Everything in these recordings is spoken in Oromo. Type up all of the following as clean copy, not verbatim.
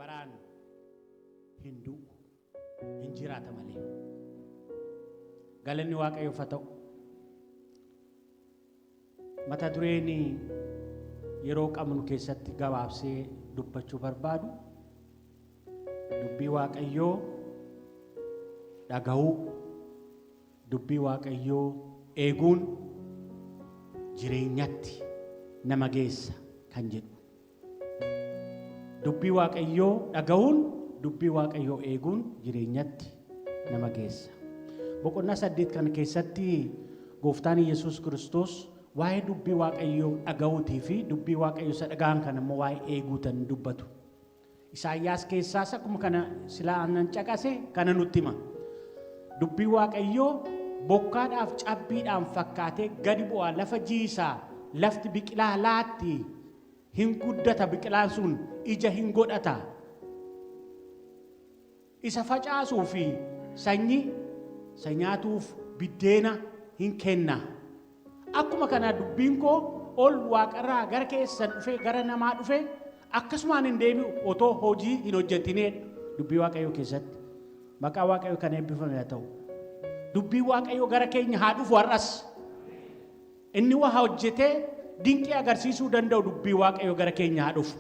baraan hin du'u, hin jiraata malee. Galanni Waaqayyoof haa ta'u. Mata dureen yeroo qabnu keessatti gabaabsee dubbachuu barbaadu dubbii Waaqayyoo dhaga'uu, dubbii Waaqayyoo eeguun jireenyatti nama geessa kan jedhu. Dubbii Waaqayyoo dhaga'uun, dubbii Waaqayyoo eeguun jireenyatti nama geessa. Boqonnaa 8 kana keessatti gooftaan Yesuus Kiristoos waa'ee dubbii Waaqayyoo dhaga'uutii fi dubbii Waaqayyoo isa dhaga'an kana immoo waa'ee eeguutan dubbatu. Isaayyaas keessaas akkuma kana silaa aannan caqase kana nutti hima. Dubbii Waaqayyoo bokkaadhaaf cabbiidhaan fakkaatee gadi bu'a, lafa jiisaa, lafti biqilaa laatti, hin guddata, biqilaan sun ija hin godhata. Isa facaasuu fi sanyii isa nyaatuuf biddeena hin kenna. Akkuma kana dubbiin koo ol waaqarraa gara keessan dhufee gara namaa dhufee akkasumaan hin deebi'u otoo hojii hin hojjetineedha dubbii Waaqayyoo keessatti. Maqaa Waaqayyoo kan eebbifame haa ta'u. Dubbii Waaqayyoo gara keenya haa dhufu har'as. Inni waa hojjetee dinqii agarsiisuu danda'u dubbii Waaqayyoo gara keenya haa dhufu.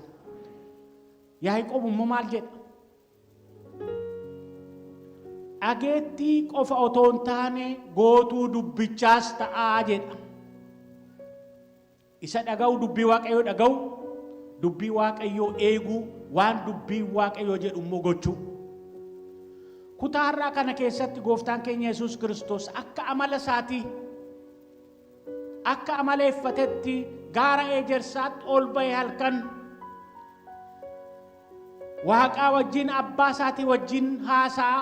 Yaaqoob immoo maal jedha? Dhageettii qofa otoo hin taane gootuu dubbichaas ta'aa jedha. Isa dhaga'u, dubbii Waaqayyoo dhaga'u, dubbii Waaqayyoo eeguu, waan dubbii Waaqayyoo jedhu immoo gochuu. Kutaa har'aa kana keessatti gooftaan keenya Yesuus Kiristoos akka amala isaatii, akka amaleeffatetti gaara ejersaatti ol ba'e, halkan Waaqaa wajjin, abbaa isaatii wajjin haasaa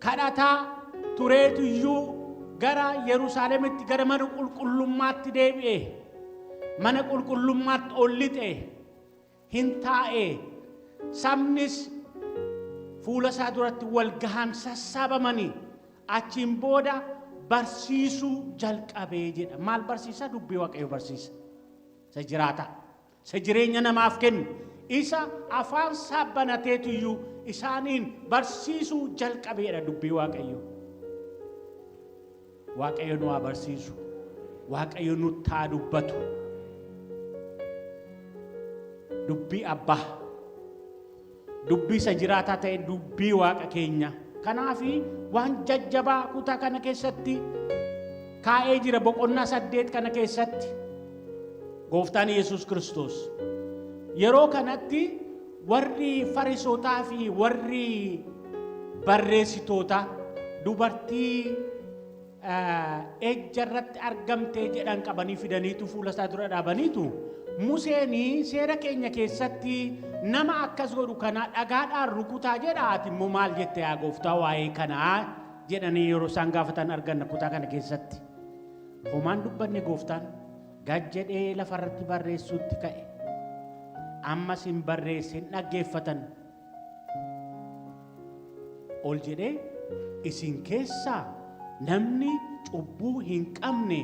kadhataa tureetu iyyuu gara Yerusaalemitti, gara mana qulqullummaatti deebi'e. Mana qulqullummaatti ol lixe, hin taa'e. Sabnis fuula isaa duratti wal gahan, sassaabamanii. Achiin booda barsiisuu jalqabee jedha. Maal barsiisa? Dubbii Waaqayyoo barsiisa. Isa jiraataa. Isa jireenya namaaf kennu. Isa afaan isaa banateetu iyyuu isaaniin barsiisuu jalqabeedha dubbii Waaqayyoo. Waaqayyo nu haa barsiisu. Waaqayyo nutti haa dubbatu. Dubbii abbaa. Dubbii isa jiraataa ta'e, dubbii Waaqa keenya. Kanaaf waan jajjabaa kutaa kana keessatti kaa'ee jira, boqonnaa 8 kana keessatti. Gooftaan Yesuus Kiristoos. Yeroo kanatti warri Farisootaa fi warri barreessitootaa dubartii ejja irratti argamtee jedhan qabanii fidaniitu fuula isaa dura dhaabaniitu, Museen seera keenya keessatti nama akkas godhu kana dhagaadhaan rukutaa jedha, ati immoo maal jette yaa gooftaa waa'ee kanaa jedhanii yeroo isaan gaafatan arganna kutaa kana keessatti. Homaan dubbanne gooftaan, gad jedhee lafarratti barreessuutti ka'e. Ammas hin barreessin, dhaggeeffatan. Ol jedhee, isin keessaa namni cubbuu hin qabne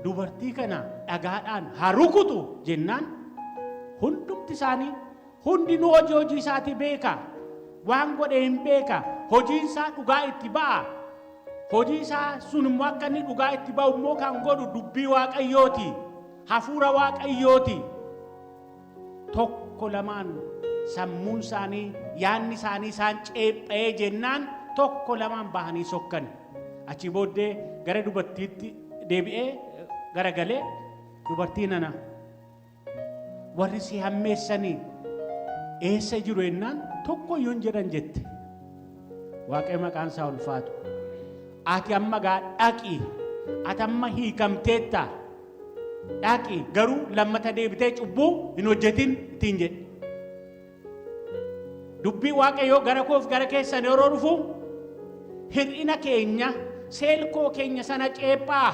dubartii kana dhagaadhaan haa rukutu jennaan, hundumti isaanii hundinuu hojii hojii isaatii beeka. Waan godhe hin beeka. Hojiin isaa dhugaa itti ba'a. Hojii isaa sun immoo akka inni dhugaa itti ba'u immoo kan godhu dubbii Waaqayyooti. Hafuura Waaqayyooti. Tokko lamaan sammuun isaanii, yaadni isaanii isaan ceepha'ee jennaan tokko lamaan bahanii sokkan. Achii booddee gara dubartiitti deebi'ee garagalee, dubartii nana, warri si hammeessanii eessa jiru jennaan, tokko iyyuu hin jedhan jette. Waaqayyo maqaan isaa ulfaatu. Ati amma gaa dhaqi. Ati amma hiikamteetta. Dhaqi, garuu lammata deebitee cubbuu hin hojjetin ittiin jedhe. Dubbii Waaqayyoo gara koof gara keessan yeroo dhufu hir'ina keenya, seelkoo keenya sana ceephaa.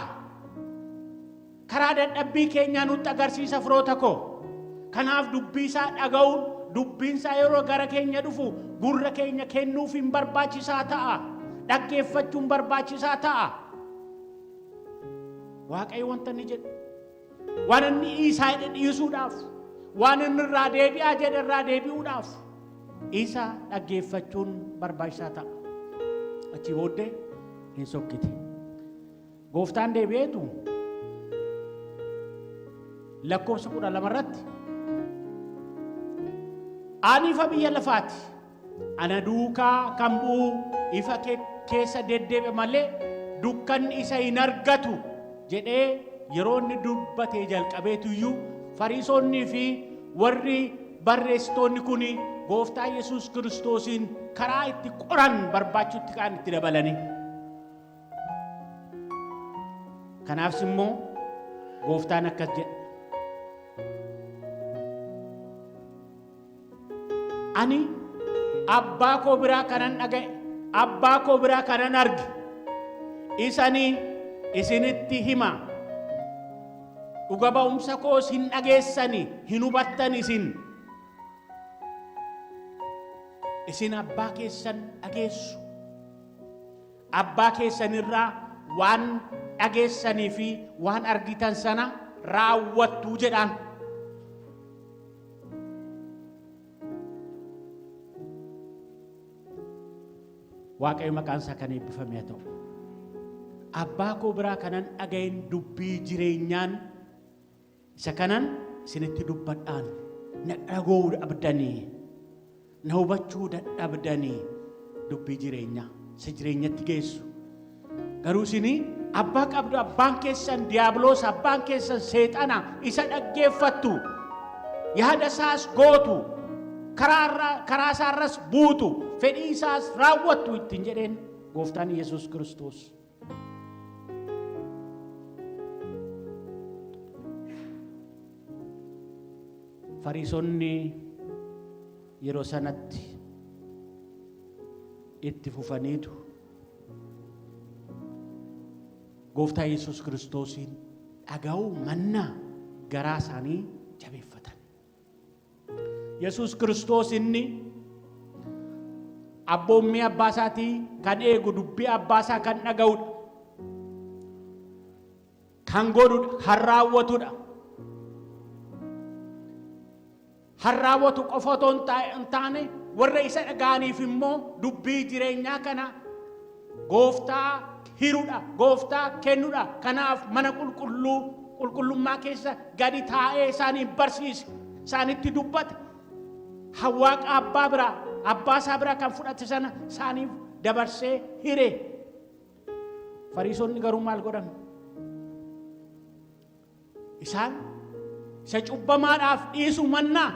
Karaa dadhabbii keenyaa nutti agarsiisa, firoota koo. Kanaaf dubbii isaa dhaga'uun, dubbiin isaa yeroo gara keenya dhufu gurra keenya kennuufiin barbaachisaa ta'a. Dhaggeeffachuun barbaachisaa ta'a. Waaqayyo wanta inni jedhu, waan inni dhiisaa jedhe dhiisuudhaaf, waan inni irraa deebi'aa jedhe irraa deebi'uudhaaf. Isa dhaggeeffachuun barbaachisaa ta'a. Achii booddee hin sokkite. Gooftaan deebi'eetu lakkoofsa 12 irratti ani ifa biyya lafaati. Ana duukaa kan bu'u ifa keessa deddeebi'a malee dukkanni isa hin argatu jedhee yeroo inni dubbatee jalqabeetu iyyuu Fariisonnii fi warri barreessitoonni kun gooftaa Yesuus Kiristoosiin karaa itti qoran barbaachuutti ka'an itti dabalanii. Kanaafis immoo gooftaan akkas jedha. Ani abbaa koo biraa kanan dhaga'e, abbaa koo biraa kanan arge, isani isinitti hima. Dhuga ba'umsa koos hin dhageessani, hin hubattan isin. Isin abbaa keessan dhageessu. Abbaa keessanirraa waan dhageessanii fi waan argitan sana raawwattu jedhaan. Waaqayyo maqaan isaa kan eebbifame haa ta'u. Abbaa koo biraa kanan dhaga'een dubbii jireenyaan isa kanan isinitti dubbadhaan na dhaga'uu dhabdanii na hubachuu dadhabdanii dubbii jireenyaa isa jireenyatti geessu. Garuu isin abbaa qabdu abbaan keessan diiyaabiloos abbaan keessan seexana isa dhaggeeffattu yaada isaas gootu karaa isaarras buutu fedhii isaas raawwattu ittiin jedheen gooftaan Yesuus Kiristoos. Fariisonni yeroo sanatti itti fufaniitu gooftaa Yesuus Kiristoosiin dhaga'uu mannaa garaa isaanii jabeeffatan. Yesuus Kiristoos inni abboommii abbaa isaatii kan eegu dubbii abbaa isaa kan dhaga'udha. Kan godhudha, kan raawwatudha. Kan raawwatu qofa otoo hin taane warra isa dhaga'aniif immoo dubbii jireenyaa kana gooftaa hirudha, gooftaa kennudha. Kanaaf mana qulqulluu qulqullummaa keessa gadi taa'ee isaaniin barsiise, isaanitti dubbate. Waaqa abbaa biraa, abbaa isaa biraa kan fudhate sana isaaniif dabarsee hire. Fariisonni garuu maal godhan? Isaan isa cubbamaadhaaf dhiisuu mannaa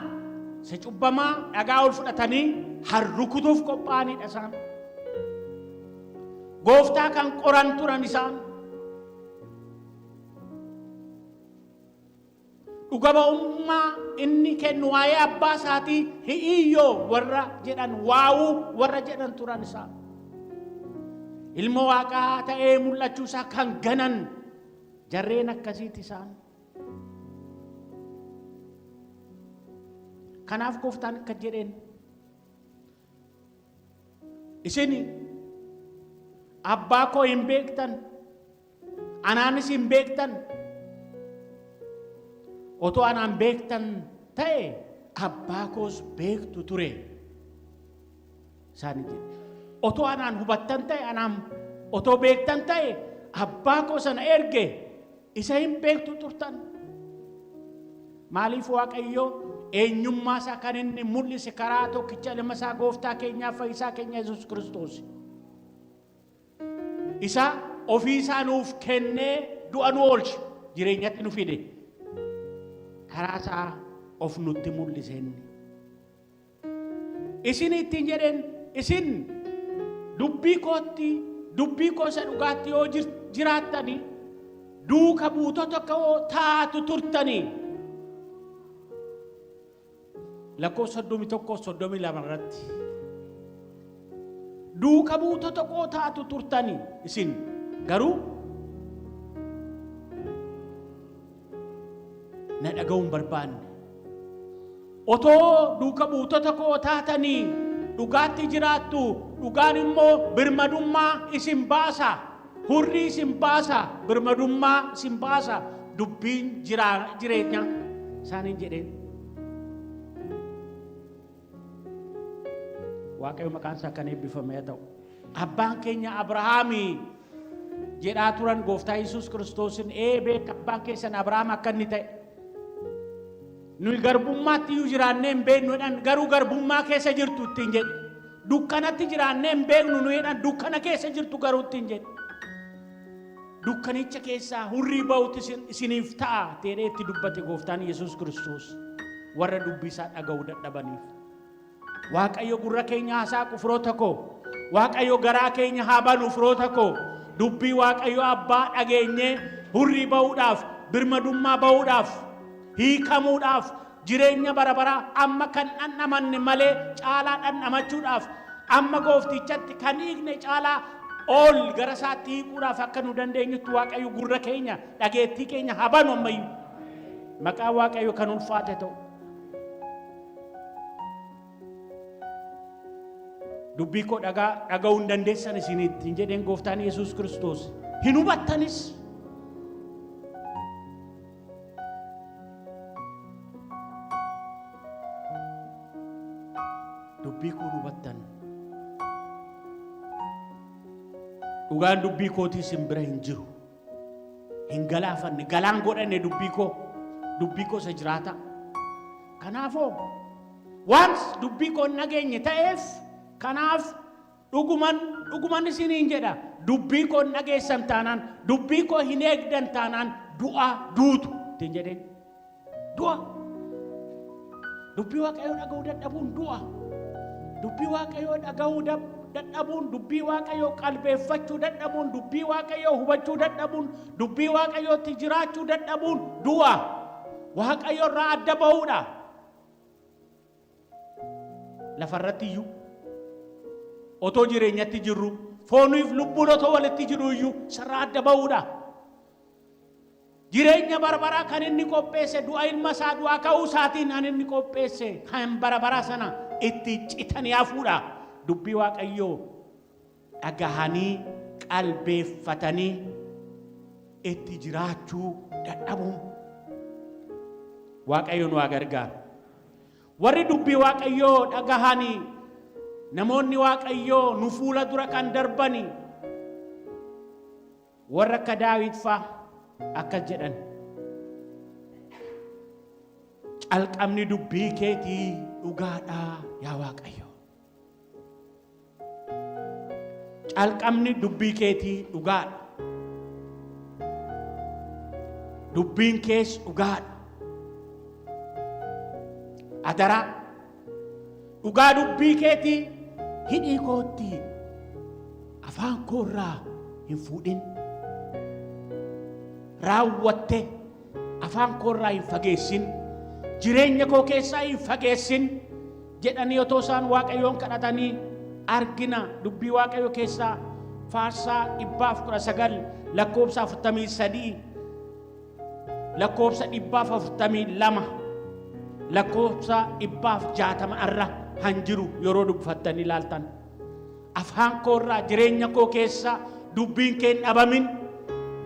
isa cubbamaa dhagaa ol fudhatanii harrukutuuf qophaa'anidha isaan. Gooftaa kan qoran turan isaan. Dhuga ba'ummaa inni kennu waa'ee abbaa isaatii hi'iyyoo warra jedhan waawuu warra jedhan turan isaan. Ilma waaqaa ta'ee mul'achuu isaa kan ganan jarreen akkasiiti isaan. Kanaaf gooftaan akka jedheen isin abbaa koo hin beektan anaanis hin beektan otoo anaan beektan ta'e abbaa koos beektu ture isaanii jedhe. Otoo anaan hubattan ta'e anaan otoo beektan ta'e abbaa koo sana erge isa hin beektu turtan. Maaliif Waaqayyo eenyummaa isaa kan inni mul'ise karaa tokkicha ilma isaa gooftaa keenyaa fayyisaa keenya Yesuus Kiristoos. Isa ofii isaa nuuf kennee du'a nu oolche jireenyatti nu fide karaa isaa of nutti mul'ise inni. Isin ittiin jedheen isin dubbii kootti dubbii koo isa dhugaatti yoo jiraattani duuka buutota koo taatu turtanii. Lakkoofsa 31 32 irratti duuka buutota koo taatu turtanii isin garuu na dhaga'uu hin barbaanne. Otoo duuka buutota koo taatanii dhugaatti jiraattu, dhugaan immoo birmadummaa isin baasa, hurrii isin baasa, birmadummaa isin baasa, dubbiin jireenya isaaniin jedheen. Waaqayyo maqaan isaa kan eebbifame haa ta'u. Abbaan keenya Abrahaami jedhaa turan gooftaa Yesuus Kiristoosin ee beeka abbaan keessan Abrahaam akka inni ta'e. Nuyi garbummaatti iyyuu jiraannee hin beeknu jedhan garuu garbummaa keessa jirtu ittiin jedhe. Dukkanatti jiraannee hin beeknu nuyi jedhan dukkana keessa jirtu garuu ittiin jedhe. Dukkanicha keessaa hurrii ba'utu isiniif ta'a jedhee itti dubbate gooftaan Yesuus Kiristoos warra dubbii isaa dhaga'uu dadhabaniif. Waaqayyo gurra keenya haa saaqu firoota koo. Waaqayyo garaa keenya haa banu firoota koo. Dubbii Waaqayyo abbaa dhageenyee hurrii ba'uudhaaf, birmadummaa ba'uudhaaf, hiikamuudhaaf, jireenya bara baraa amma kan dhandhamanne malee caalaa dhandhamachuudhaaf, amma gooftichatti kan hiikne caalaa ol gara isaatti hiikuudhaaf akka nu dandeenyutti Waaqayyo gurra keenya, dhageettii keenya haa banu ammayyuu. Maqaan Waaqayyo kan ulfaate ta'u. Dubbii koo dhagaa dhaga'uu hin dandeessan isinitti hin jedheen gooftaan Yesuus Kiristoos. Hin hubattanis. Dubbii koo hin hubattan. Dhugaan dubbii kootii isin bira hin jiru. Hin galaafanne galaan godhanne dubbii koo dubbii koo isa jiraataa. Kanaafoo waan dubbii koo hin dhageenye ta'eef kanaaf dhuguman dhuguman isiniin jedha dubbii koo hin dhageessan taanaan dubbii koo hin eegdan taanaan du'a duutu ittiin jedheen. Du'a. Dubbii Waaqayyoo dhaga'uu dadhabuun du'a. Dubbii Waaqayyoo dhaga'uu dadhabuun, dubbii Waaqayyoo qalbeeffachuu dadhabuun, dubbii Waaqayyoo hubachuu dadhabuun, dubbii Waaqayyootti jiraachuu dadhabuun du'a. Waaqayyo irraa adda ba'uudha. Lafarratti iyyuu otoo jireenyatti jirru fooniif lubbuun otoo walitti jiru iyyuu sirraa adda ba'uudha. Jireenya bara baraa kan inni qopheesse du'a ilma isaa du'aa ka'uu isaatiin kan inni qopheesse kan bara baraa sana itti citanii hafuudha. Dubbii Waaqayyoo dhagahanii qalbeeffatanii itti jiraachuu dadhabuun. Waaqayyo nu haa gargaaru. Warri dubbii Waaqayyoo dhagahanii namoonni Waaqayyoo nu fuula dura kan darbanii Warra akka Daawit faa akkas jedhan. Calqabni dubbii keetii dhugaadha yaa Waaqayyo. Calqabni dubbii keetii dhugaadha. Dubbiin kees dhugaadha. Adaraa Dhugaa dubbii keetii hidhii kootti afaan koo irraa hin fuudhin. Raawwatte afaan koo irraa hin fageessin. Jireenya koo keessaa hin fageessin jedhanii otoo isaan Waaqayyoon kadhatanii argina dubbii Waaqayyoo keessaa faarsaa 119 lakkoofsa 43 lakkoofsa 142 lakkoofsa 160 irra han jiru yeroo dubbifattanii ilaaltan afaan koo irraa jireenya koo keessa dubbiin kee hin dhabamin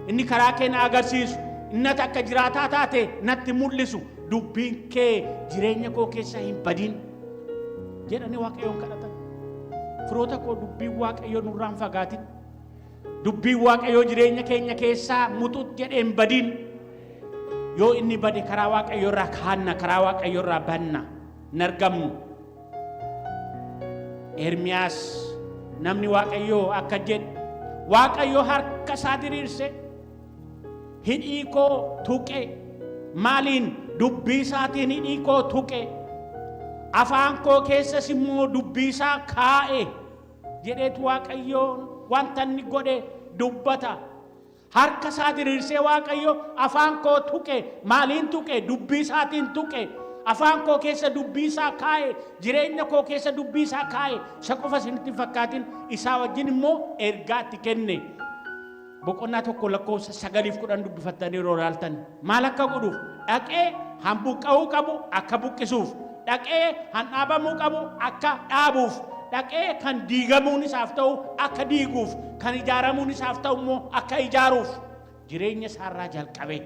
inni karaa kee na agarsiisu inni ati akka jiraataa taate natti mul'isu dubbiin kee jireenya koo keessa hin badin jedhanii waaqayyoon kadhatan firoota koo dubbiin waaqayyoo nurraa hin fagaatin Dubbiin Waaqayyoo jireenya keenya keessaa muxux jedhee hin badin. Yoo inni bade karaa Waaqayyoo irraa kaanna, karaa Waaqayyoo irraa banna, hin argamnu. Ermiyaas namni Waaqayyoo akka jedhe Waaqayyo harka isaa diriirse hidhii koo tuqe maaliin dubbii isaatiin hidhii koo tuqe afaan koo keessas immoo dubbii isaa kaa'e. jedheetu Waaqayyoon wanta inni godhe dubbata. Harka isaa diriirsee Waaqayyo afaan koo tuqe. Maaliin tuqe? Dubbii isaatiin tuqe. Afaan koo keessa dubbii isaa kaa'e. Jireenya koo keessa dubbii isaa kaa'e. Isa qofa isinitti hin fakkaatin. Isaa wajjin immoo ergaa itti kenne. Boqonnaa 1 lakkoofsa 9 fi 10 dubbifattanii yeroo ilaaltan maal akka godhuuf dhaqee han buqqa'uu qabu akka buqqisuuf dhaqee han dhaabamuu qabu akka dhaabuuf dhaqee kan diigamuun isaaf ta'u akka diiguuf kan ijaaramuun isaaf ta'u immoo akka ijaaruuf jireenya isaarraa jalqabe.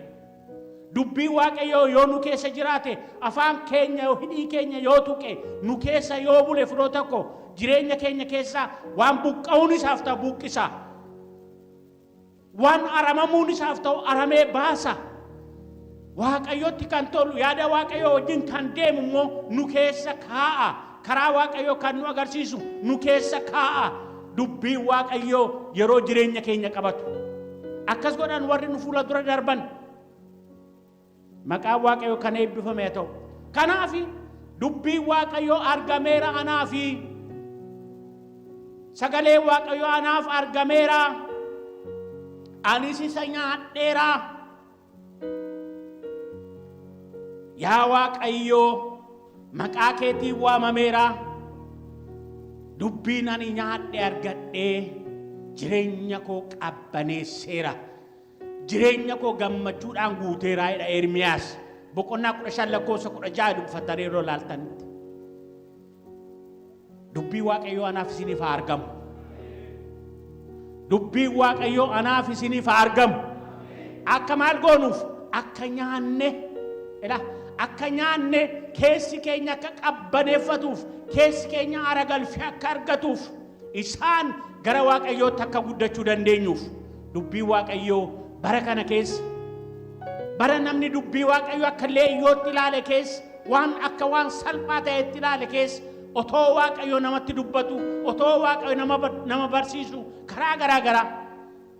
Dubbiin Waaqayyoo yoo nu keessa jiraate, afaan keenya yoo hidhii keenya yoo tuqe, nu keessa yoo bule, firoota koo, jireenya keenya keessaa waan buqqa'uun isaaf ta'u buqqisa. Waan aramamuun isaaf ta'u aramee baasa. Waaqayyotti kan tolu, yaada Waaqayyoo wajjin kan deemu immoo nu keessa kaa'a. Karaa Waaqayyoo kan nu agarsiisu nu keessa kaa'a. Dubbiin Waaqayyoo yeroo jireenya keenya qabatu. Akkas godhan warri nu fuula dura darban. Maqaan Waaqayyoo kan eebbifame haa ta'u. Kanaaf dubbiin Waaqayyoo argameera anaafi. Sagaleen Waaqayyoo anaaf argameera. Anis isa nyaadheera. Yaa Waaqayyoo, maqaa keetiin waamameera. Dubbiin ani nyaadhe argadhee jireenya koo qabbaneesseera. Jireenya koo gammachuudhaan guuteera jedha Ermiyaas. Boqonnaa 15 lakkoofsa 16 dubbifattanii yeroo ilaaltanitti. Dubbii Waaqayyoo anaaf isiniif haa argamu. Dubbiin Waaqayyoo anaaf isiniif haa argamu. Akka maal goonuuf? Akka nyaanne. Ila akka nyaanne, keessi keenya akka qabbaneeffatuuf, keessi keenya aara galfee akka argatuuf, isaan gara Waaqayyootti akka guddachuu dandeenyuuf, dubbii Waaqayyoo bara kana keessa, bara namni dubbii Waaqayyoo akka leeyyootti ilaale keessa, waan akka waan salphaa ta'etti ilaale keessa, otoo Waaqayyo namatti dubbatu, otoo Waaqayyo nama barsiisu karaa garaa garaa,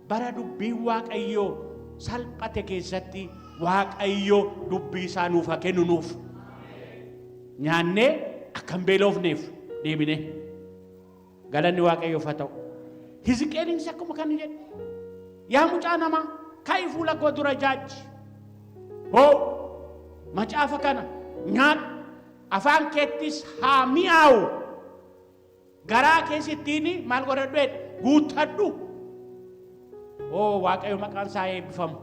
bara dubbiin Waaqayyoo salphate keessatti, Waaqayyo dubbii isaa nuuf haa kennu nuuf. Nyaannee akka hin beelofneef deebine. Galanni Waaqayyoof haa ta'u. Hiziqeeliinis akkuma kana jedhe. "Yaa mucaa namaa, ka'i, fuula koo dura jaajji. Hoo, macaafa kana nyaadhu, afaan keettis haa mi'aawu. Garaa keessittiin maal godhadhu?" jedhe, "guuttadhu." Oo, Waaqayyo maqaan isaa eebbifamu.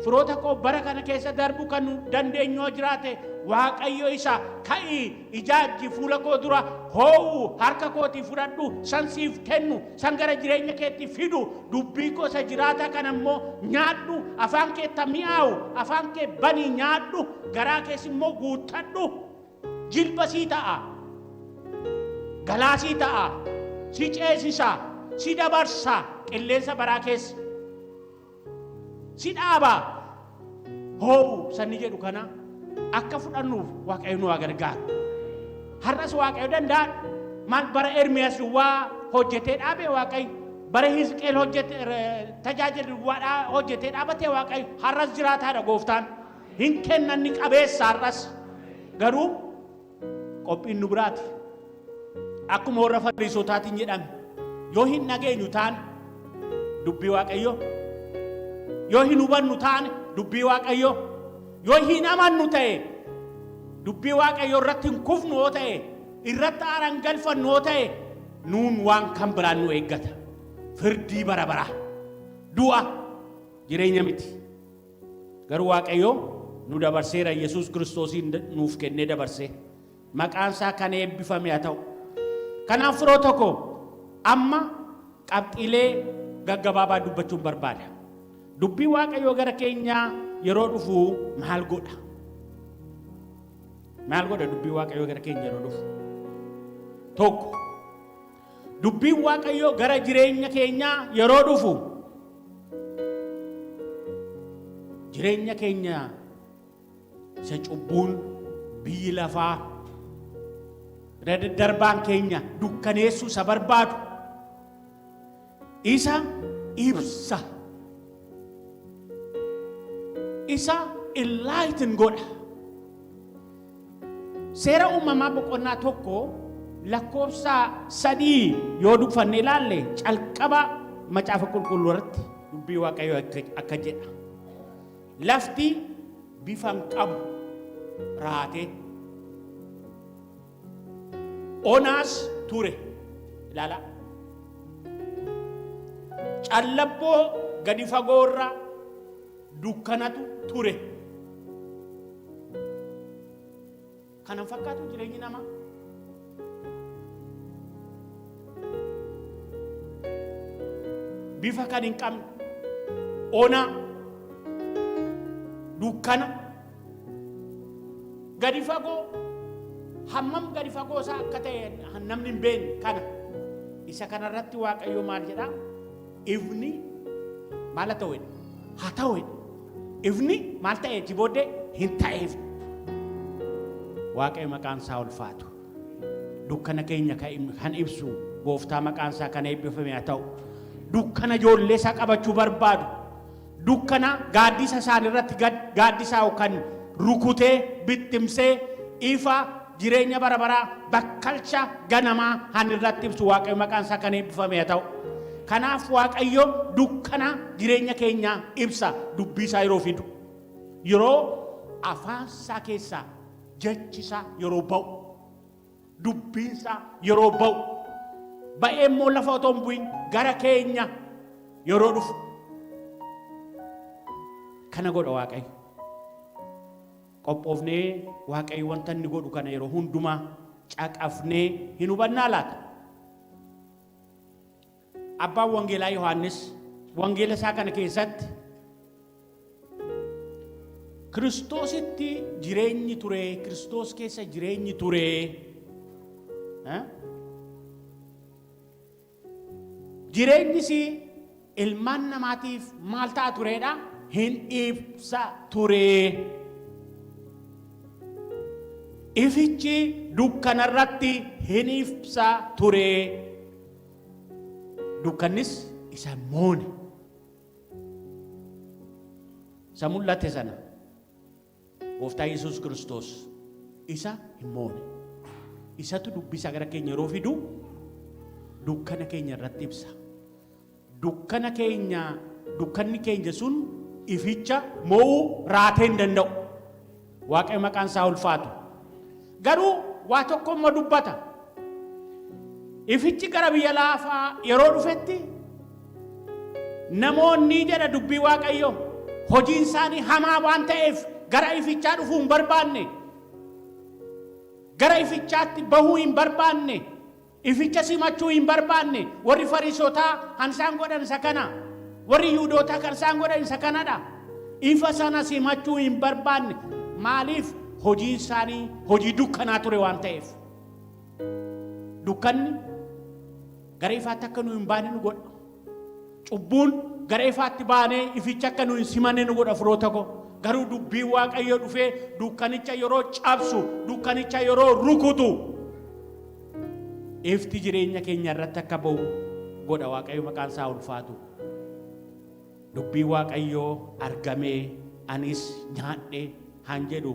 Firoota koo, bara kana keessa darbuu kan nu dandeenyu yoo jiraate, Waaqayyo isa "Ka'ii ijaajji fuula koo dura, hoo'u harka kootii fudhadhu, san siif kennu, san gara jireenya keetti fidu, dubbii koo isa jiraataa kana immoo nyaadhu, afaan keetta mi'aawu, afaan kee banii nyaadhu, garaa kees immoo guuttadhu, jilba sii ta'a, galaasii ta'a, si ceesisa, si dabarsa, qilleensa baraa keessa si dhaaba," hoo'u sanni jedhu kana akka fudhannuuf Waaqayyo nu haa gargaaru. Har'as Waaqayyo danda'a. Maal, bara Ermiyaas duwwaa hojjetee dhaabe Waaqayyo? Bara Hisqeel hojjete tajaajila duwwaadhaa hojjetee dhaabatee Waaqayyo? Har'as jiraataadha gooftaan. Hin kennan, ni qabeessa har'as. Garuu qophiin nu biraati. Akkuma warra Fariisotaatiin jedhame, yoo hin dhageenyu taane dubbii Waaqayyo, yoo hin hubannu taane dubbii Waaqayyo, yoo hin amannu ta'e, dubbii Waaqayyo irratti hin kufnu yoo ta'e, irratti aara hin galfannu yoo ta'e, nuun waan kan biraan nu eeggata. Firdii bara baraa. Du'a, jireenya miti. Garuu Waaqayyo nu dabarseera, Yesuus Kiristoosiin nuuf kennee dabarsee. Maqaan isaa kan eebbifame haa ta'u. Kanaaf firoota koo, amma qabxiilee gaggabaabaa dubbachuun barbaada. Dubbii Waaqayyoo gara keenyaa yeroo dhufu maal godha? Maal godha dubbii Waaqayyoo gara keenya yeroo dhufu? Tokko, dubbiin Waaqayyoo gara jireenya keenyaa yeroo dhufu jireenya keenya isa cubbuun biyyi lafaa daddarbaan keenya dukkaneessuu isa barbaadu isa ibsa, isa enlighten godha. Seera Uumamaa boqonnaa 1 lakkoofsa 3 yoo dubbanne ilaalle, calqaba Macaafa Qulqulluu irratti dubbii Waaqayyoo akka jedha. Lafti bifa hin qabu, raatee onaas ture. Ilaalaa. Callabboo gadi fagoorra dukkanatu ture. Kanan fakkaatu jireenyi namaa. Bifa kan hin qabne, onaa, dukkana. Gadi fagoo, hammam gadi fagoo isaa akka ta'e namni hin beekne kana. Isa kanarratti Waaqayyo maal jedhaa? Ifni maal haa ta'u jedhe? Haa ta'u jedhe. Ifni maal ta'e achi booddee hin ta'eef. Waaqayyo maqaan isaa ulfaatu. Dukkana keenya kan ibsu gooftaa maqaan isaa kan eebbifame haa ta'u. Dukkana ijoollee isaa qabachuu barbaadu. Dukkana gaaddisa isaan irratti gaaddisa kan rukutee bittimsee ifa jireenya bara baraa bakkalcha ganamaa han irratti ibsu Waaqayyo maqaan isaa kan eebbifame haa ta'u. Kanaaf Waaqayyo dukkana jireenya keenyaa ibsa dubbii isaa yeroo fidu. Yeroo afaan isaa keessaa jechi isaa yeroo ba'u, dubbiin isaa yeroo ba'u, ba'ee immoo lafa otoo hin bu'in gara keenya yeroo dhufu. Kana godha Waaqayyo. Qophoofnee Waaqayyo wanta inni godhu kana yeroo hundumaa caqafnee hin hubannaa laata? Abbaan Wangeelaa Yohaannis wangeela isaa kana keessatti Kiristoositti jireenyi ture, Kiristoos keessa jireenyi ture. Jireenyis ilmaan namaatiif maal ta'a tureedha? Hin ibsa ture. Ifichi dukkanarratti hin ibsa ture. Dukkannis isa hin moone. Isa mul'ate sana Gooftaa Yesuus Kiristoos isa hin moone. Isatu dubbisa gara keenya yeroo fidu dukkana keenya irratti ibsa. Dukkana keenya dukkanni keenya sun ificha mo'uu raatee hin danda'u. Waaqayyo maqaan isaa ulfaatu. Garuu waa tokko immoo dubbata. Ifichi gara biyya laafaa yeroo dhufetti namoonni jedha dubbii Waaqayyoo hojiin isaanii hamaa waan ta'eef gara ifichaa dhufuu hin barbaanne. Gara ifichaatti bahuu hin barbaanne. Ificha simachuu hin barbaanne. Warri Fariisotaa kan isaan godhan isa kana. Warri Yihuudootaa kan isaan godhan isa kanadha. Ifa sana simachuu hin barbaanne. Maaliif? Hojiin isaanii hojii dukkanaa ture waan ta'eef. Dukkanni gara ifaatti akka nu hin baane nu godha. Cubbuun gara ifaatti baanee ificha akka nu hin simanne nu godha firoota koo. Garuu dubbiin Waaqayyoo dhufee dukkanicha yeroo cabsu, dukkanicha yeroo rukutu ifti jireenya keenya irratti akka ba'u godha. Waaqayyo maqaan isaa ulfaatu. Dubbiin Waaqayyoo argamee anis nyaadhe han jedhu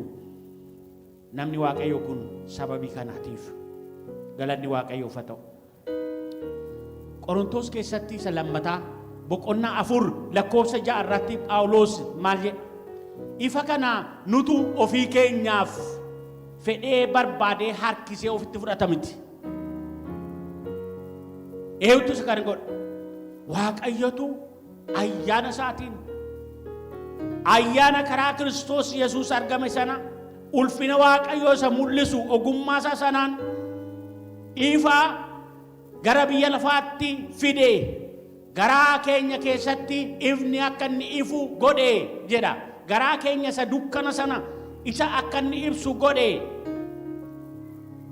namni Waaqayyo kun sababii kanaatiif galanni Waaqayyoof haa ta'u. Qorontoos keessatti isa lammataa boqonnaa 4 lakkoofsa 6 irratti Phaawulos maal jedha? Ifa kana nutu ofii keenyaaf fedhee barbaadee harkisee ofitti fudhata miti. Eenyutu isa kana godha? Waaqayyotu ayyaana isaatiin ayyaana karaa Kiristoos Yesuus argame sana ulfina Waaqayyoo isa mul'isu ogummaa isaa sanaan ifa gara biyya lafaatti fide, garaa keenya keessatti ifni akka inni ifu godhe jedha. Garaa keenya isa dukkana sana isa akka inni ibsu godhe.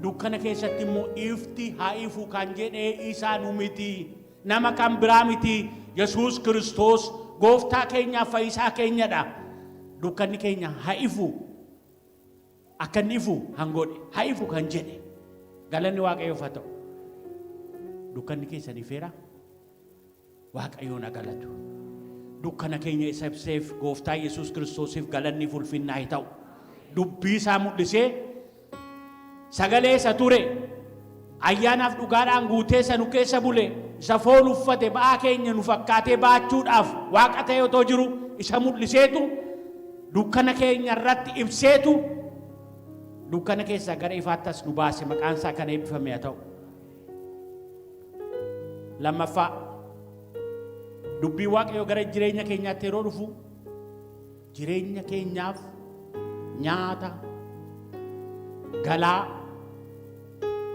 Dukkana keessatti immoo ifti haa ifu kan jedhe isa nu miti. Nama kan biraa miti, Yesuus Kiristoos gooftaa keenyaaf fayyisaa keenyadha. Dukkanni keenya haa ifu. Akka inni ifu han godhe, haa ifu kan jedhe. Galanni Waaqayyoof haa ta'u. Dukkanni keessan ifeera. Waaqayyoon haa galatu. Dukkana keenya isa ibseef gooftaa Yesuus Kiristoosiif galanni fi ulfinni haa ta'u. Dubbii isaa mul'isee sagalee isa ture ayyaanaaf dhugaadhaan guutee isa nu keessa bule isa foon uffate ba'aa keenya nu fakkaatee baachuudhaaf waaqa ta'e otoo jiru isa mul'iseetu dukkana keenya irratti ibseetu dukkana keessaa gara ifaatti as nu baase maqaan isaa kan eebbifame haa ta'u. Lammaffaa dubbii Waaqayyoo gara jireenya keenyaatti yeroo dhufu jireenya keenyaaf nyaata galaa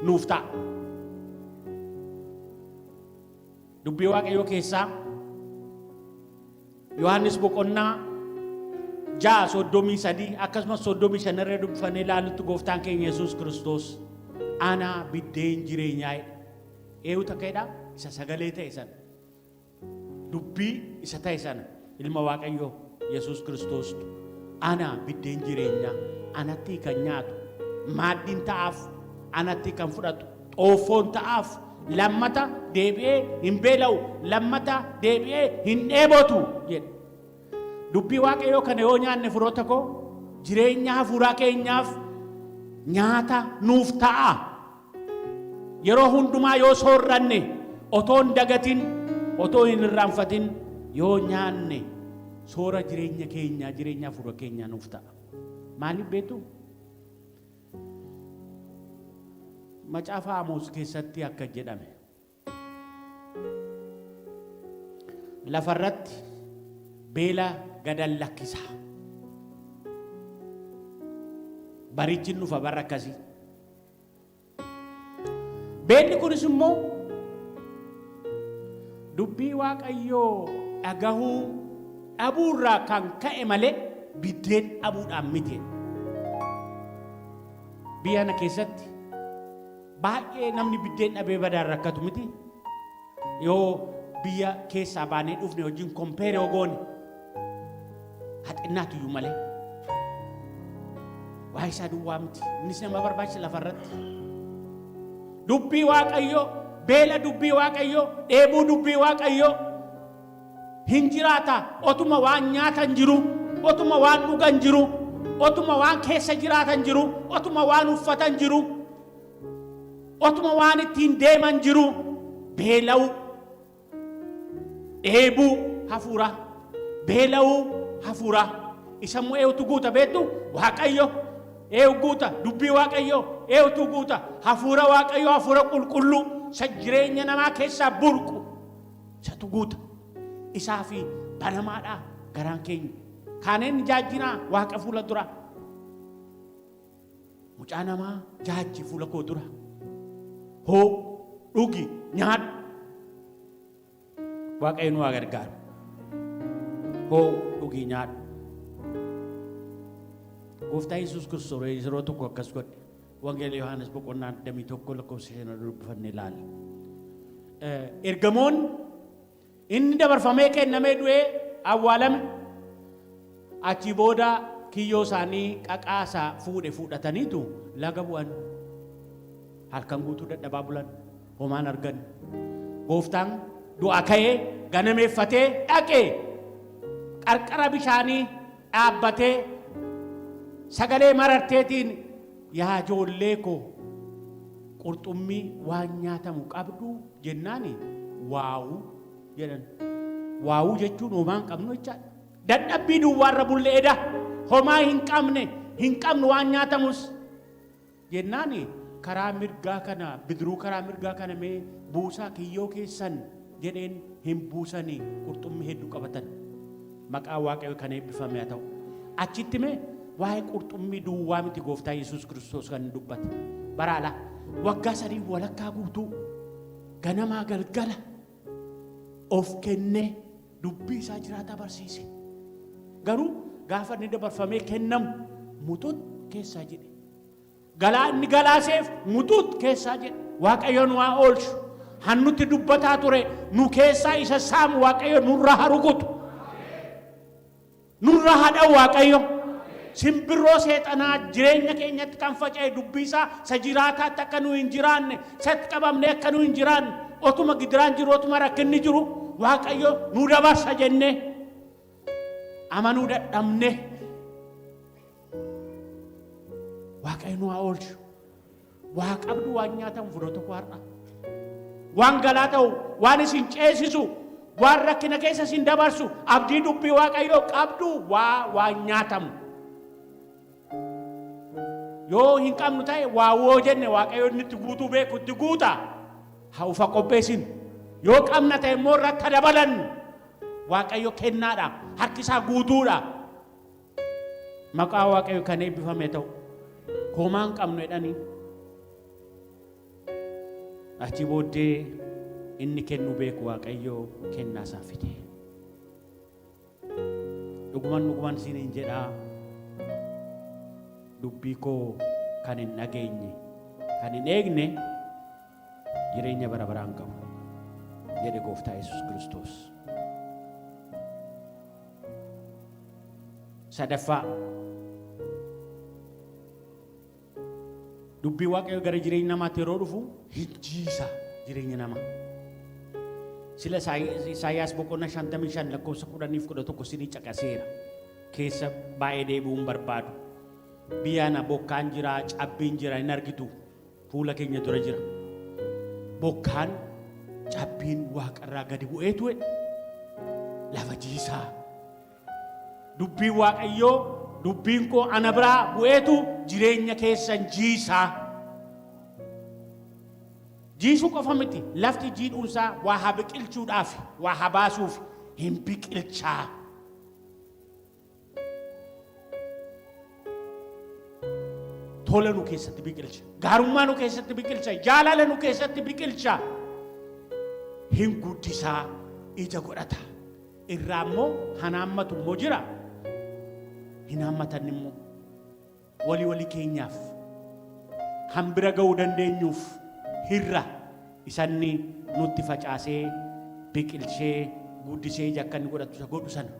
nuuf ta'a. Dubbii Waaqayyoo keessaa Yohaannis boqonnaa 6 33 akkasumas 35 irra dubbifannee ilaallutti gooftaan keenya Yesuus Kiristoos ana biddeen jireenyaa jedha. Eenyutu akka jedhaa? Isa sagalee ta'e sana. Dubbii isa ta'e sana ilma Waaqayyoo Yesuus Kiristoostu ana biddeen jireenyaa anatti kan nyaatu maaddiin ta'aaf anatti kan fudhatu xoofoon ta'aaf lammata deebi'ee hin beela'u lammata deebi'ee hin dheebotu jedhe. Dubbii Waaqayyoo kana yoo nyaanne firoota koo jireenya hafuuraa keenyaaf nyaata nuuf ta'a. Yeroo hundumaa yoo soorranne otoo hin dagatin otoo hin irraanfatin yoo nyaanne soora jireenya keenyaa jireenya hafuura keenyaa nuuf ta'a. Maaliif beektu? Macaafa Amoos keessatti akka jedhame. Lafarratti beela gadan lakkisa. Barichi hin dhufa barra akkasii. Beelli kunis immoo dubbii Waaqayyoo dhagahuu dhabuurraa kan ka'e malee biddeen dhabuudhaan miti. Biyya kana keessatti baay'ee namni biddeen dhabee badaan rakkatu miti. Yoo biyya keessaa baanee dhufne wajjin compare yoo goone haa xinnaatu iyyuu malee. Waa isaa duwwaa miti. Innis nama barbaachisa lafarratti. Dubbii Waaqayyoo, beela dubbii Waaqayyoo, dheebuu dubbii Waaqayyoo hin jiraata. Otuma waan nyaatan jiru, otuma waan dhugan jiru, otuma waan keessa jiraatan jiru, otuma waan uffatan jiru, otuma waan ittiin deeman jiru beela'uu, dheebuu hafuuraa, beela'uu hafuuraa. Isa immoo eenyutu guuta beektu? Waaqayyo. Eenyu guuta? Dubbii Waaqayyo. Eenyutu guuta? Hafuura Waaqayyo, hafuura qulqulluu isa jireenya namaa keessaa burqu isatu guuta. Isaa fi banamaadha garaan keenya. Kaaneen jaajjinaa Waaqa fuula dura. Mucaa namaa jaajji fuula koo dura. Hoo dhugi nyaadhu. Waaqayyo nu haa gargaaru. Hoo dhugi nyaadhu. Gooftaa Yesuus Kiristoos yeroo tokko akkas godhe. Wangeela Yohaannis boqonnaa 21 lakkoofsa 5 dubbifannee ilaalla. Ergamoonni inni dabarfamee kennamee du'ee awwaalame. Achii booda kiyyoo isaanii qaqaa isaa fuudhe fuudhataniitu laga bu'an. Halkan guutuu dadhabaa bulan. Homaan argan. Gooftaan du'a ka'ee ganameeffatee dhaqee qarqara bishaanii dhaabbatee sagalee mararteetiin yaa ijoollee koo qurxummii waan nyaatamu qabdu jennaani waawuu jedhan. Waawuu jechuun homaa hin qabnu jechaadha. Dadhabbii duwwaarra bulle eda homaa hin qabne hin qabnu waan nyaatamus jennaani karaa mirgaa kana bidiruu karaa mirgaa kana mee buusaa kiyyoo keessan jedheen hin buusanii qurxummii hedduu qabatan. Maqaa Waaqayyo kan eebbifame haa ta'u. Achitti mee waa'ee qurxummii duwwaa miti gooftaa Yesuus Kiristoos kan dubbate. Bara alaa waggaa sadii walakkaa guutuu ganamaa galgala of kennee dubbii isaa jiraataa barsiise. Garuu gaafa inni dabarfamee kennamu muxut keessaa jedhe. Galaa inni galaaseef muxut keessaa jedhe. Waaqayyo nu haa oolchu. Hannutti dubbataa ture nu keessaa isa saamu Waaqayyo nurra haa rukutu. Nurra haa dha'u Waaqayyo. Simbirroo seexanaa jireenya keenyatti kan faca'e dubbii isaa isa jiraataatti akka nu hin jiraanne, isatti qabamnee akka nu hin jiraanne, otuma gidiraan jiru, otuma rakkinni jiru, Waaqayyo nu dabarsa jennee amanuu dadhabne. Waaqayyo nu haa oolchu. Waa qabdu waan nyaatamu fudhatu tokko har'a. Waan galaa ta'u, waan isin ceesisu, waan rakkina keessa isin dabarsu, abdii dubbii Waaqayyoo qabdu waa waan nyaatamu. Yoo hin qabnu ta'e waa woo jenne Waaqayyo inni itti guutuu beeku itti guuta. Haa ufa qopheessin. Yoo qabna ta'e immoo irratti dabalannu. Waaqayyo kennaadha. Harki isaa guutuudha. Maqaa Waaqayyo kan eebbifame ta'u. Homaa hin qabnu jedhanii. Achi booddee inni kennuu beeku Waaqayyo kennaa isaa fide. Dhuguman dhuguman isiniin jedhaa, dubbii koo kan hin dhageenye, kan hin eegne jireenya bara baraa hin qabu jedhe Gooftaa Yesuus Kiristoos. Sadaffaa, dubbii Waaqayyoo gara jireenya namaatti yeroo dhufu hin jiisa jireenya namaa. Sila Isaayyaas boqonnaa 55 lakkoofsa 10 fi 11 sinii caqaseera. Keessa baay'ee deebi'uu hin barbaadu. Biyya ana bokkaan jira, cabbiin jira, hin argitu. Fuula keenya dura jira. Bokkaan cabbiin waaqarraa gadi bu'eetu lafa jiisaa. Dubbiin Waaqayyoo, dubbiin koo ana biraa bu'eetu jireenya keessan jiisaa. Jiisuu qofa miti, lafti jiidhuunsaa waa haa biqilchuudhaaf, waa haa baasuuf hin biqilchaa. Tola nu keessatti biqilcha. Gaarummaa nu keessatti biqilcha. Jaalala nu keessatti biqilcha. Hin guddisaa, ija godhata. Irraa immoo kan haammatu immoo jira. Hin haammatan immoo walii walii keenyaaf kan bira ga'uu dandeenyuuf hirra isanni nutti facaasee biqilchee guddisee ija akka inni godhatu isa godhu sana.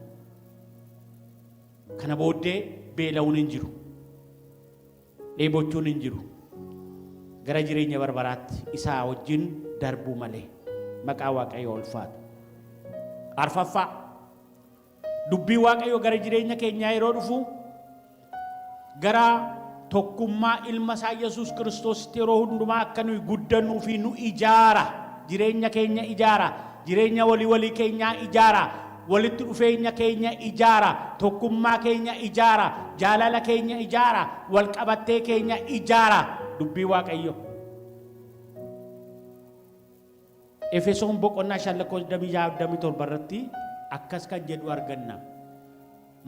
Kana booddee beela'uun hin jiru. Dheebochuun hin jiru. Gara jireenya barbaraatti isaa wajjin darbuu malee. Maqaa Waaqayyoo ulfaatu. Arfaffaa, dubbii Waaqayyoo gara jireenya keenyaa yeroo dhufu gara tokkummaa ilma isaa Yesuus Kiristoositti yeroo hundumaa akka nuyi guddannuu fi nu ijaara. Jireenya keenya ijaara. Jireenya walii walii keenyaa ijaara. Walitti dhufeenya keenya ijaara. Tokkummaa keenya ijaara. Jaalala keenya ijaara. Walqabattee keenya ijaara. Dubbii Waaqayyoo. Efesoon boqonnaa 5 lakkoofsa 27 irratti akkas kan jedhu arganna.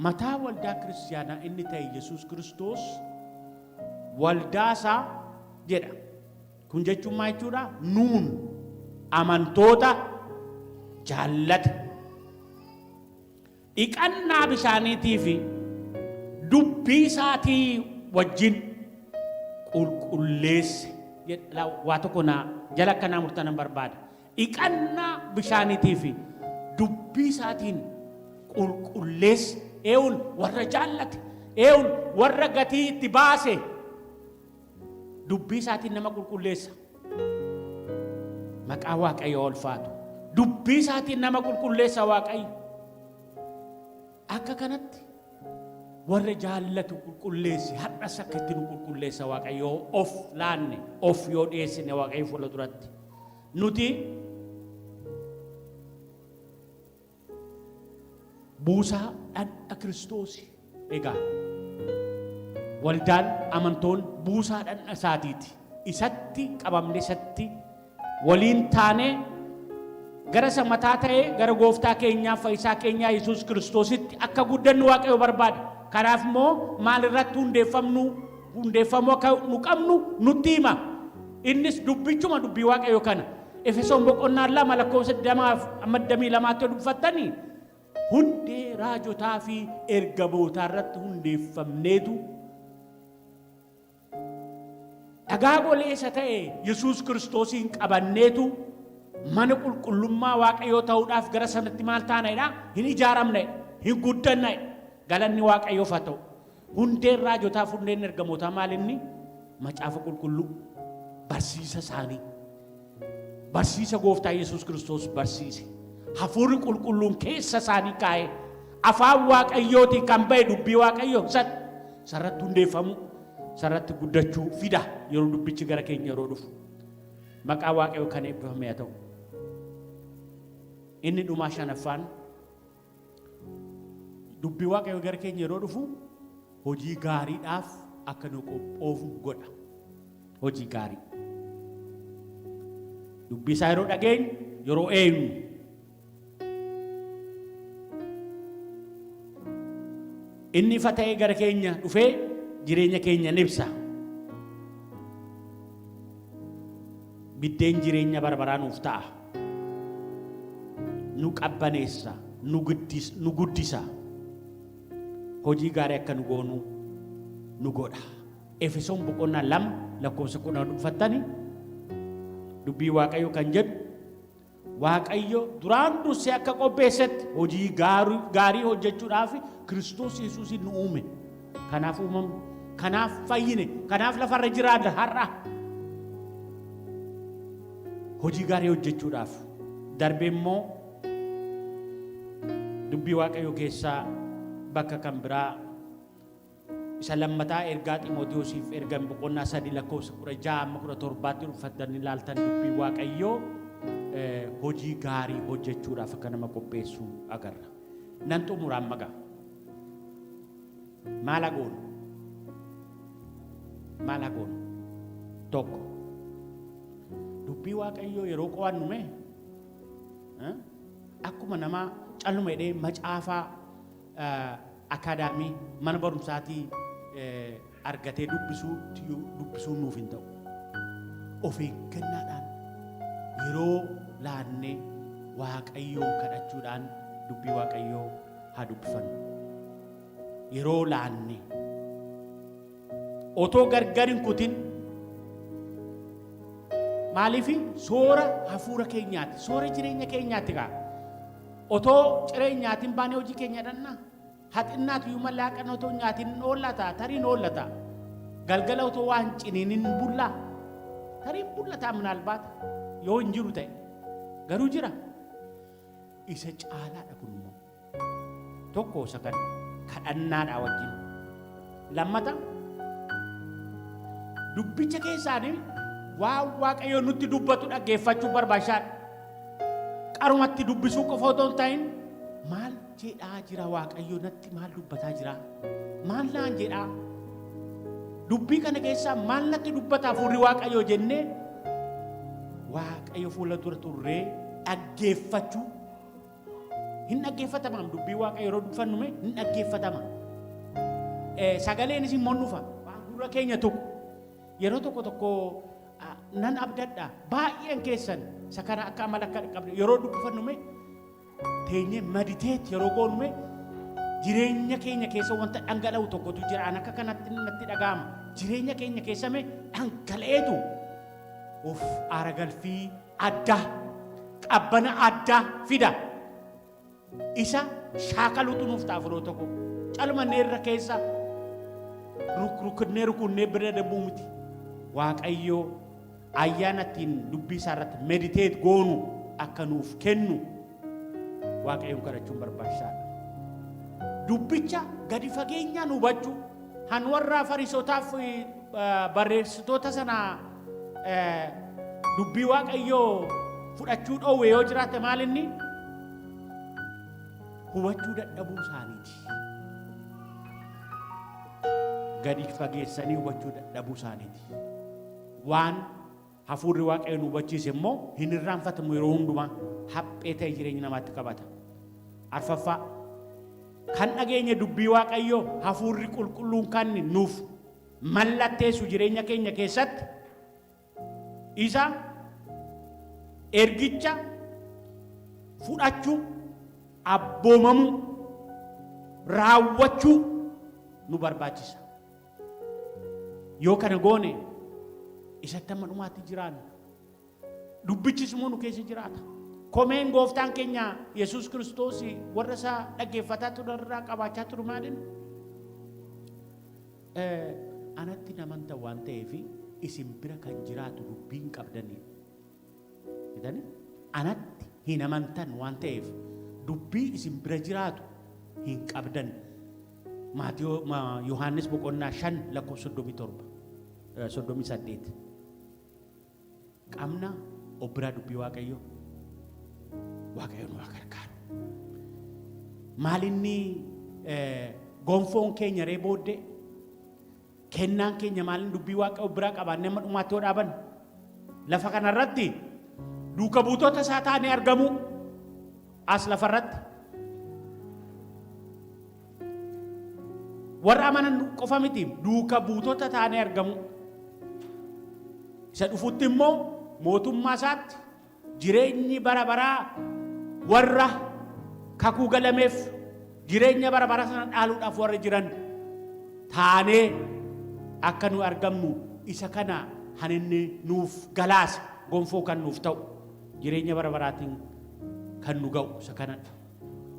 Mataa waldaa kiristiyaanaa inni ta'e Yesuus Kiristoos waldaa isaa jedha. Kun jechuun maal jechuudha? Nuun amantoota jaallata. Dhiqannaa bishaaniitii fi dubbii isaatii wajjin qulqulleesse. Waa tokko naa jala akkanaa murtanan barbaada. Dhiqannaa bishaaniitii fi dubbii isaatiin qulqulleesse. Eewun warra jaallate. Eewun warra gatii itti baase. Dubbii isaatiin nama qulqulleessa. Maqaa Waaqayyoo ulfaatu. Dubbii isaatiin nama qulqulleessa Waaqayyo. Akka kanatti warra jaallatu qulqulleessi. Har'as akka itti nu qulqulleessa Waaqayyo of laanne, of yoo dhiyeessine Waaqayyo fuula duratti. Nuti buusaa dhadha Kiristoosi. Egaa waldaan amantoon buusaa dhadha isaatiiti. Isatti qabamne, isatti waliin taanee gara isa mataa ta'ee gara gooftaa keenyaa fayyisaa keenyaa Yesuus Kiristoositti akka guddannu Waaqayyo barbaada. Kanaaf immoo maal irratti hundeeffamuu akka nu qabnu nutti hima. Innis dubbichuma dubbii Waaqayyo kana. Efesoon boqonnaa 2 lakkoofsa 20 amma 22tti yoo dubbifattanii, hundee raajotaa fi ergamootaa irratti hundeeffamneetu dhagaa golee isa ta'e Yesuus Kiristoosiin qabanneetu mana qulqullummaa Waaqayyoo ta'uudhaaf gara sanatti maal taanedha? Hin ijaaramne, hin guddanne. Galanni Waaqayyoof haa ta'u. Hundeen raajotaa fi hundeen ergamootaa maal inni? Macaafa qulqulluu barsiisa isaanii. Barsiisa gooftaa Yesuus Kiristoos barsiise. Hafuurri qulqulluun keessa isaanii kaa'ee afaan Waaqayyootiin kan ba'e dubbii Waaqayyoo sarratti hundeeffamuu, sarratti guddachuu fida yeroo dubbichi gara keenya yeroo dhufu. Maqaa Waaqayyoo kan eebbifame haa ta'u. Inni dhumaa shanaffaan, dubbii Waaqayyoo gara keenya yeroo dhufu hojii gaariidhaaf akka nu qophoofnu godha. Hojii gaarii. Dubbii isaa yeroo dhageenyu, yeroo eenyu. Inni ifa ta'ee gara keenya dhufee jireenya keenya ni ibsa. Biddeen jireenya bara baraa nuuf ta'a. Nu qabbaneessa, nu guddisa. Hojii gaarii akka nu goonu nu godha. Efesoon boqonnaa 2 lakkoofsa 10 dhuunfattani dubbii Waaqayyo kan jedhu, Waaqayyo duraan dursee akka qopheessetti hojii gaarii hojjechuudhaaf Kiristoos Yesuusin nu uume. Kanaaf uumamne, kanaaf fayyine, kanaaf lafarra jiraanna har'a. Hojii gaarii hojjechuudhaaf darbee immoo dubbii Waaqayyoo keessaa bakka kan biraa isa lammataa ergaa Ximotewoosiif ergame boqonnaa 3 lakkoofsa 16 amma 17tti dhuunfattanii ilaaltan, dubbii Waaqayyoo hojii gaarii hojjechuudhaaf akka nama qopheessu agarra. Nan xumura amma gaa. Maal hagoonu? Maal hagoonu? Tokko. Dubbii Waaqayyoo yeroo qo'annu mee akkuma nama calluma jedhee macaafaa akaadaamii mana barumsaatii argatee dubbisuu dubbisuun nuuf hin ta'u. Of eeggannaadhaan yeroo laannee Waaqayyoon kadhachuudhaan dubbii Waaqayyoo haa dubbifannu. Yeroo laannee otoo gargar hin kutin, maaliif? Soora hafuura keenyaati, soora jireenya keenyaati gaa. Otoo ciree hin nyaatin baanee hojii keenya dhannaa? Haxinnaatu iyyuu mallaaqan otoo hin nyaatin oollata, tariin oollata. Galgala otoo waan ciniinin bullaa, tariin bullataa minaalbaata yoo hin jiru ta'e, garuu jira. Isa caalaadha kun immoo. Tokko isa kana kadhannaadhaa wajjin. Lammata, dubbicha keessaanii waan Waaqayyo nutti dubbatu dhaggeeffachuu barbaachisaadha. Qarumatti dubbisuu qofa otoo hin ta'in, maal jedhaa jira Waaqayyo natti, maal dubbataa jira? Maal naan jedhaa? Dubbii kana keessaa maal natti dubbata hafuurri Waaqayyoo jennee Waaqayyo fuula dura turree dhaggeeffachuu. Hin dhaggeeffatamaam dubbii Waaqayyo yeroo dubbannu mee hin dhaggeeffatama. Sagaleenis immoo dhufa, waan gurra keenya tuqu. Yeroo tokko tokko nan abdadha baay'een keessan isa kana akka amala akka qabne, yeroo dubbifannu mee teenyee meditate yeroo goonu mee jireenya keenya keessa wanta dhangala'u tokkotu jira. An akka kanatti natti dhaga'ama. Jireenya keenya keessa mee dhangala'eetu of aara galfii addaa, qabbana addaa fida. Isa shaakaluutu nuuf ta'a, firoota koo. Calmannee irra keessa rukunnee rukunnee bira darbuu miti. Waaqayyoo ayyaana ittiin dubbii isaa irratti meditate goonu akka nuuf kennu Waaqayyoon kadhachuun barbaachisaadha. Dubbicha gadi fageenyaan hubachuu han warra Fariisotaaf barreessitoota sana dubbii Waaqayyoo fudhachuu dhoowwe yoo jiraate maal inni? Hubachuu dadhabuu isaaniiti. Gadi fageessanii hubachuu dadhabuu isaaniiti. Waan hafuurri Waaqayyo nu hubachiise immoo hin irraanfatamu, yeroo hundumaa haphee ta'e jireenya namaatti qabata. Arfaffaa, kan dhageenye dubbii Waaqayyoo hafuurri qulqulluun kan nuuf mallatteessu jireenya keenya keessatti isa ergicha fudhachuu, abboomamuu, raawwachuu nu barbaachisa. Yoo kana goone isatti amma dhumaatti jiraanna. Dubbichis immoo nu keessa jiraata. Komeen gooftaan keenya Yesuus Kiristoos warra isaa dhaggeeffataa turan irraa qabaachaa turu maalin? Anatti namantan waan ta'eef isin bira kan jiraatu dubbii hin qabdanii. Jedhani, anatti hin amantan waan ta'eef dubbii isin bira jiraatu hin qabdan. Maatiyoo Yohaannis boqonnaa 5 lakkoofsa 37, 38. Qabna of biraa dubbii Waaqayyoo? Waaqayyo nu haa gargaaru. Maalinni gonfoon keenya ree booddee? Kennaan keenya maalin dubbii Waaqayyoo biraa qabaannee amma dhumaatti yoo dhaaban? Lafa kanarratti duuka buutota isaa taanee argamuu as lafarratti. Warra amanan qofa miti, duuka buutota taanee argamuu. Isa dhufutti immoo mootummaa isaatti jireenyi bara baraa warra kakuu galameef. Jireenya bara bara sana dhaaluudhaaf warra jiran taanee akka nu argamnu isa kana han inni nuuf galaase gonfoo kan nuuf ta'u jireenya bara baraatiin kan nu ga'u isa kanadha.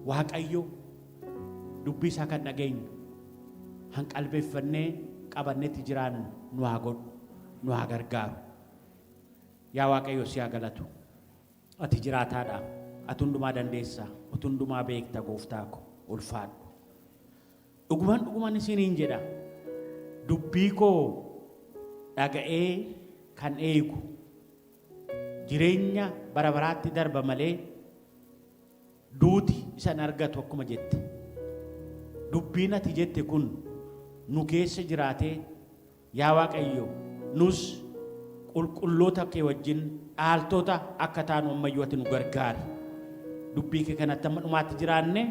Waaqayyo dubbii isaa kan dhageenyu han qalbeeffannee qabannetti jiraannu nu haa godhu, nu haa gargaaru. Yaa Waaqayyo, si haa galatu. Ati jiraataadha. Ati hundumaa dandeessa. Ati hundumaa beekta, gooftaa ko, ulfaadhu. Dhuguman dhuguman isiniin jedha. Dubbii koo dhaga'ee kan eegu jireenya bara baraatti darba malee duuti isan argatu akkuma jette. Dubbiin ati jette kun nu keessa jiraatee, yaa Waaqayyo, nus qulqulloota kee wajjin dhaaltota akka taanu ammayyuu ati nu gargaari. Dubbii kee kanatti amma dhumaatti jiraanne,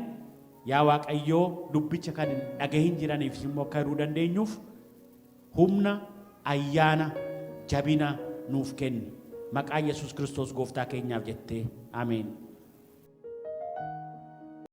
yaa Waaqayyo, dubbicha kan hin dhagahin jiraniif immoo akka hiruu dandeenyuuf humna, ayyaana, jabina nuuf kenni. Maqaa Yesuus Kiristoos gooftaa keenyaaf jettee, ameen.